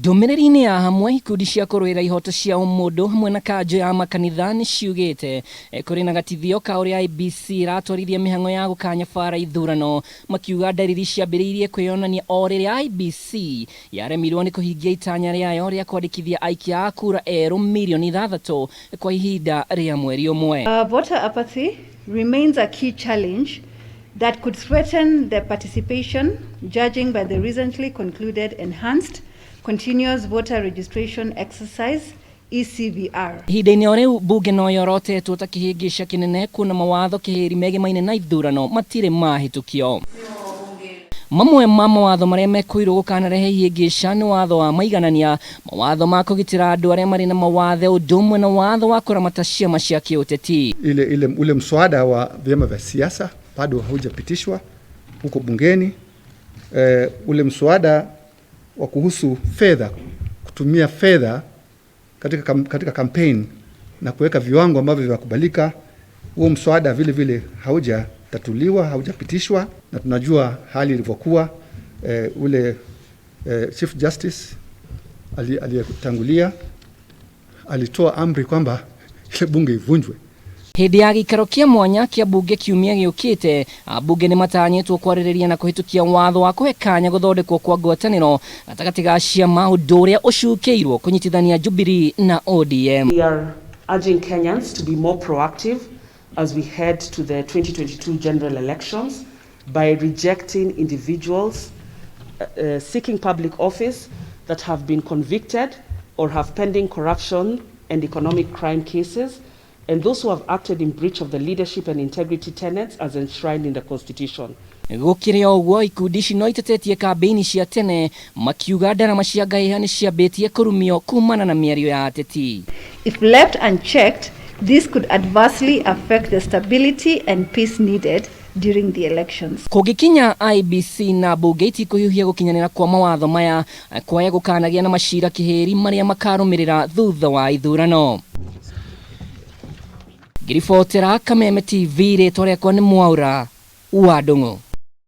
Ndũmĩrĩri-inĩ ya hamwe, ikundi cia kũrũĩra ihoto cia ũmũndũ hamwe na kanjũ ya makanitha nĩ ciugĩte kũrĩ na gatithio ka ũrĩa IEBC ĩratwarithia mĩhang'o ya gũkanyabara ithurano, makiuga ndariri ciambĩrĩirie kwĩyonania o rĩrĩa IEBC yaremirwo nĩ kũhingia itanya rĩayo rĩa kwandĩkithia aikia a kura erũ mirioni 6 kwa ihinda rĩa mweri ũmwe. Voter apathy remains a key challenge that could threaten the participation, judging by the recently concluded Enhanced Continuous Voter Registration Exercise, ECVR. Ihinda-inĩ o rĩu, bunge no yorotetwo ta kĩhĩngĩca kĩnene kuona mawatho kĩhĩri megemaine na ithurano matirĩ mahĩtũkio. Mamwe ma mawatho marĩa mekũirwo gũkanarehe ihĩngĩca nĩ watho wa maiganania, mawatho ma kũgitĩra andũ arĩa marĩ na mawathe, ũndũ ũmwe na watho wa kũramata ciama cia kĩũteti. Ile ule mswada wa vyama vya siasa bado haujapitishwa huko bungeni. Ule mswada wa kuhusu fedha, kutumia fedha katika campaign na kuweka viwango ambavyo vinakubalika, huo mswada vile vile haujatatuliwa, haujapitishwa, na tunajua hali ilivyokuwa. Ule Chief Justice aliyetangulia alitoa amri kwamba ile bunge ivunjwe. Hĩndĩ ya gĩikaro kĩa mwanya kĩa bunge kiumia gĩũkĩte, ambunge nĩ matanyĩtwo kwarĩrĩria na kũhĩtũkia watho wa kũhe kanya gũthondekwo kwa ngwatanĩro gatagatĩ ga ciama, ũndũ ũrĩa ũcukĩirwo kũnyitithania Jubilee na ODM. We are urging Kenyans to be more proactive as we head to the 2022 general elections by rejecting individuals seeking public office that have been convicted or have pending corruption and economic crime cases, and those who have acted in breach of the leadership and integrity tenets as enshrined in the Constitution. Gũkĩrĩ o ũguo, ikundi ici no itetetie kambĩini cia tene, makiuga ndarama cia ngahĩha nĩ ciambĩtie kũrumio kumana na mĩario ya ateti. If left unchecked, this could adversely affect the stability and peace needed during the elections. Kũngĩkinya IEBC na mbunge itikũhiũhia gũkinyanĩra kwa mawatho maya, kwaya gũkanagĩa na macira kĩhĩri marĩa makarũmĩrĩra thutha wa ithurano. Ngĩribotera Kameme TV, rĩtwa rĩakwa nĩ Mwaura wa Ndung'u.